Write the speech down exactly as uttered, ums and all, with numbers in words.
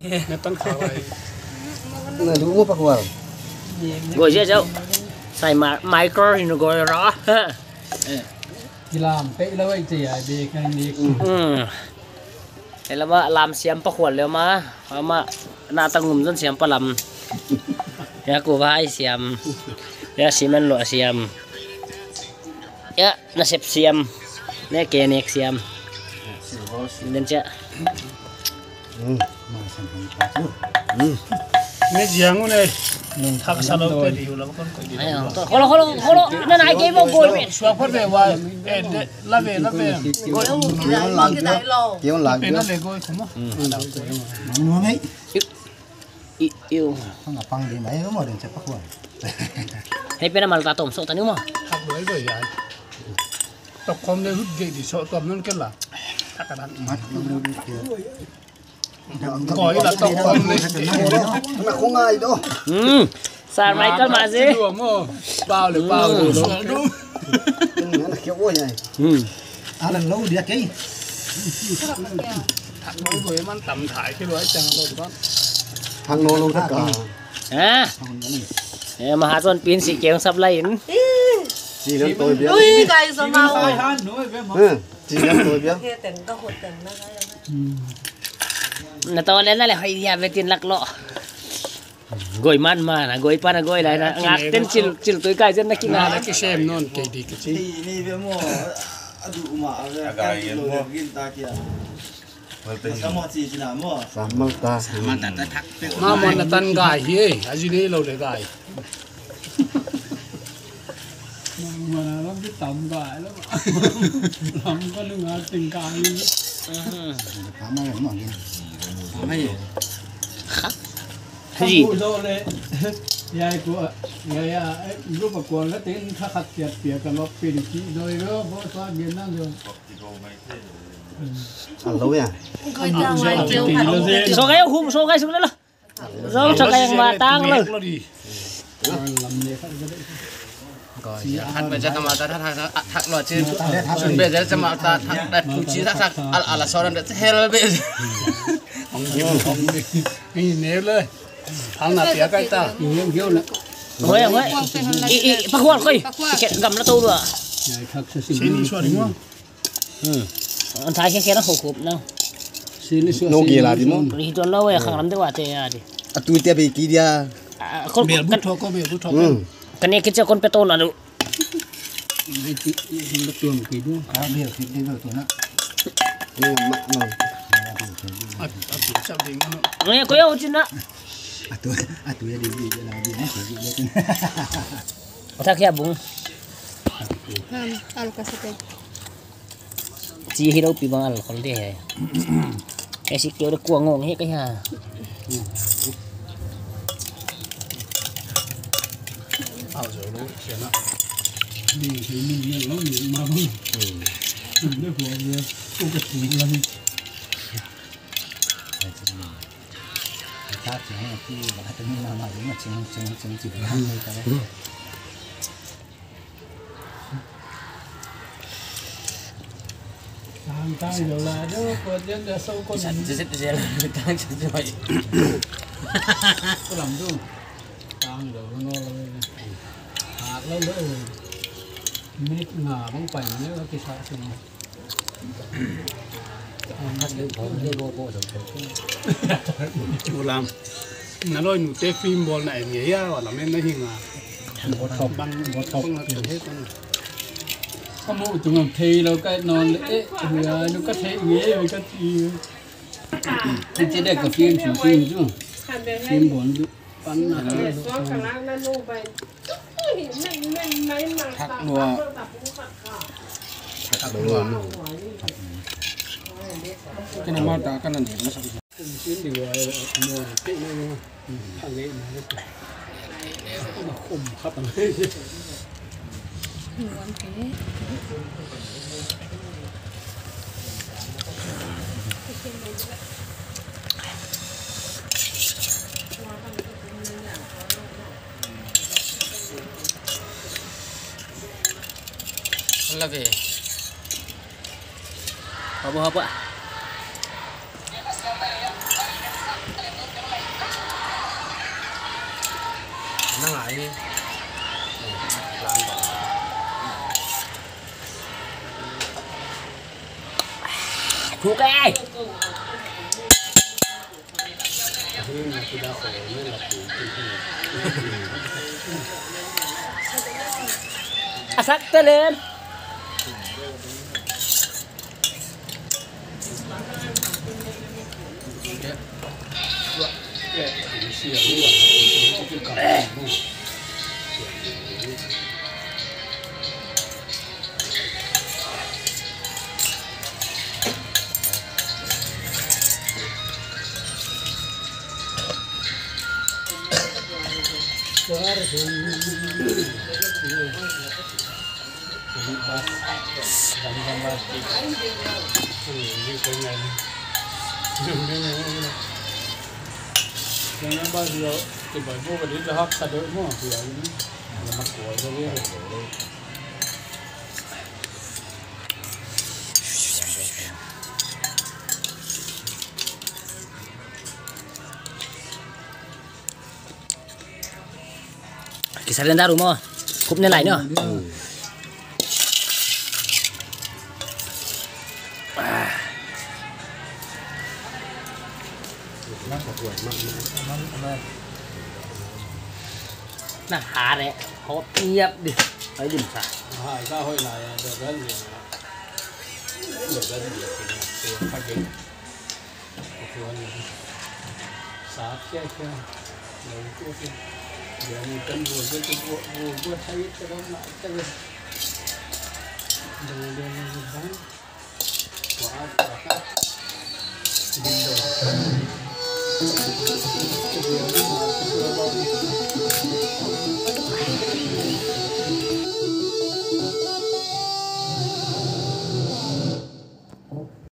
Na tan kha vai. Na du mo pakhual. Goi je jau. Sai ma, micro hin goi ra. Kilam pe la wai che ai be kan ni. Hmm. Ela ma lam siam pakhual le ma. Ma na ta ngum zon siam pa lam. Ya ku vai siam. Ya simen lo siam. Ya, nasep siam. Ne ke nek siam. Den cha. Ne jiang u ne. Thak sa lo te di u la kon ko di. Ai, to, kholo, kholo, kholo. Na, na, ke bo ko. Sua khol be wa. Eh, de, la be, la be. Kion lag dia. Kion lag dia. Pe na le ko ko mo. Mo mai. I, iu. Pang, pang di mai mo den cha pakhual. Hei pe na mal ta tom so ta ni mo. Hak loi loi ya. Tok khom le hut ge di so tom non ke la. Thak ka dan. Mat mo di ke. Koi la tok khom le. Na khong ai do. Hmm. Sir Michael ma je. Pau le pau le. Hmm. Na ke wo ya. Hmm. Ala lo dia ke. Thak lo lo man tam thai ke lo chang lo ba. Thak lo lo thak ka. Ha? Eh, Mahazon pin si keng sap lain. Si dan toi bia. Ui, kai sa mau. Hmm. Si dan toi bia. Ke ten ka hot ten na kai. Na to le na le hoi dia betin lak lo. Goi man man, a goi pan a goi lai na. Ngak ten chil, chil tui kai zen na ki na. Na ki sem non ke di ki chi. Ni be mo. Adu ma a ve kan lo gin ta kia. Sa mo chi chi na mo. Sa mo ta. Sa mo ta ta thak pe. Ma mo na tan gai hi. A ji ni lo le gai. Ma na lam ki tam gai lo. Lam ka lu nga ting gai. Ka ma mo gin. Ka ma ye. Ji. Zo le. Ya ko, ya, ya, eh, lu pa ko la ten kha khat tiat pia ka lok pe di ki. Zo yo, bo sa bien na zo. Alo ya. So kai hum, so kai suk le lo. So, so kai ma tang lo. Khat be ja ka ma ta thak, thak, thak lo chi. Sun be ja cha ma ta thak, thak, thak, chi thak, thak, al, ala so ran de hel be. Ni ne le. Thang na pia kai ta. Hoi, hoi. I, i, pakhual koi. Gam la to lua. Sin suan mo. Hmm. An thai khe khe na khup khup na. Sili su. No ge la di mo. Ri ton lo we khang ram de wa te ya di. A tu te be ki dia. Bel bu thok ko, bel bu thok. Hmm. Kane ke cha kon pe to na lu. Nai ti, nai ti lo tuam ki du. Ka bel ki de bel tu na. Ni ma no. A, a tu cha ding no. Ngai ko yo chin na. A tu, a tu ya di di na di na. Thak ya bung. Ham, al ka sa te. Chi hi lo pi bang al khol de he. Ka si keu de kuang ngong he ka ha. Au zo lo, sia na. Ni, ni, ni, ni, lo, ni, ma, ma. Hmm. Ni, ni, ni, ni, ni, ni, ni, ni. Ta, chi, ni, ki, ba, ta, ni, ma, ma, ni, ma, chi, chi, chi, chi, ni, ta. Tang, tang, yo la, do, ko, jen, da, so, ko, zit, zit, zit, tang, zit, zit, bai. Ko lam du. Tang, yo, no, lo, ha, lo, lo. Minute nga, bang pai, ne, ki sa, si, ne. Ulam. Na loi nu te film bawl na en nge ya, wa lam en na hi nga. Bang, bang na tu he tan. Ka mu tu ngam thei lo ka non le e, ya nu ka thei nge ka ti. Ka ti de ka film chu chu chu. Film bawl chu. Pan na. Thak lua. Thak lua. Kena mata kana ni masa. Kum sin di wa, mo, te na mo. Thang le na. Ma khum khat ang. Love. Apa, apa? Thuk ei. A sak ta lem. Ki surrender uh maw. Khup ne lai no. Na hare, hop niap di. Ai dim sa. Hai ka hoi lai a, da gan ni. Da gan ni.